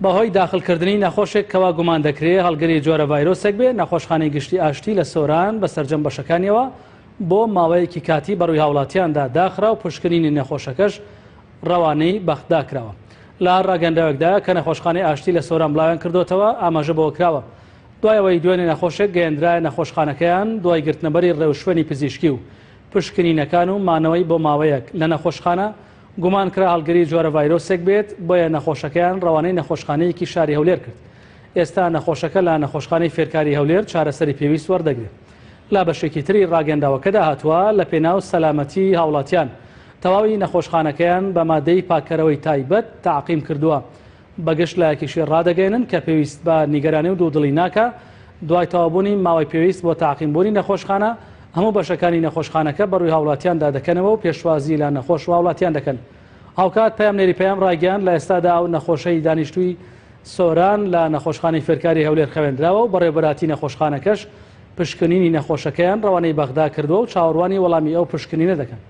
بەهۆی داخلکردنی نەخۆشێک کەوا گومان دەکرێ هەڵگری جۆرە ڤایرۆسێک بێ، نەخۆشخانەی گشتی ئاشتی لە سۆران بە سەرجەم بەشەکانیەوە بۆ ماوەیەکی کاتی بەڕووی هاوڵاتیاندا داخرا و پشکنینی نەخۆشەکەش ڕەوانەی بەغدا کراوە. لە ڕاگەندراوێکدا کە نەخۆشخانەی ئاشتی لە سۆران بڵاویان کردۆتەوە ئاماژە بەوە کراوە دوای ئەوەی دوێنێ نەخۆشێک گەیەندرایە نەخۆشخانەکەیان دوای گرتنەبەری ڕێوشوێنی پزیشکی و پشکنینەکان و مانەوەی بۆ ماوەیەک لە نەخۆشخانە گومان کرا هەڵگری جۆرە ڤایرۆسێک بێت، بۆیە نەخۆشەکەیان ڕەوانەی نەخۆشخانەیەکی شاری هەولێر کرد. ئێستا نەخۆشەکە لە نەخۆشخانەی فێرکاری هەولێر چارەسەری پێویست وەردەگرێت. لە بەشێکی تری ڕاگەیەندراوەکەدا هاتووە، لە پێناو سەلامەتی هاوڵاتیان تەواوی نەخۆشخانەکەیان بە مادەی پاککەرەوەی تایبەت تەعقیم کردووە. بە گشت لایەکیشی ڕادەگەیەنن کە پێویست بە نیگەرانی و دوودڵی ناکا، دوای تەواوبوونی ماوەی پێویست بۆ تەعقیمبوونی نەخۆشخانە، هەموو بەشەکانی نەخۆشخانەکە بەڕووی هاوڵاتیاندا دەکەنەوە و پێشوازی لە نەخۆش و هاوڵاتیان دەکەن. هاوکات پەیامنێری پەیام ڕایگەیاند، لە ئێستادا ئەو نەخۆشەی دانیشتووی سۆران لە نەخۆشخانەی فێرکاری هەولێر خەوێندراوە و بەڕێوەبەراتی نەخۆشخانەکەش پشکنینی نەخۆشەکەیان ڕەوانەی بەغدا کردووە و چاوەڕوانی وەڵامی ئەو پشکنینە دەکەن.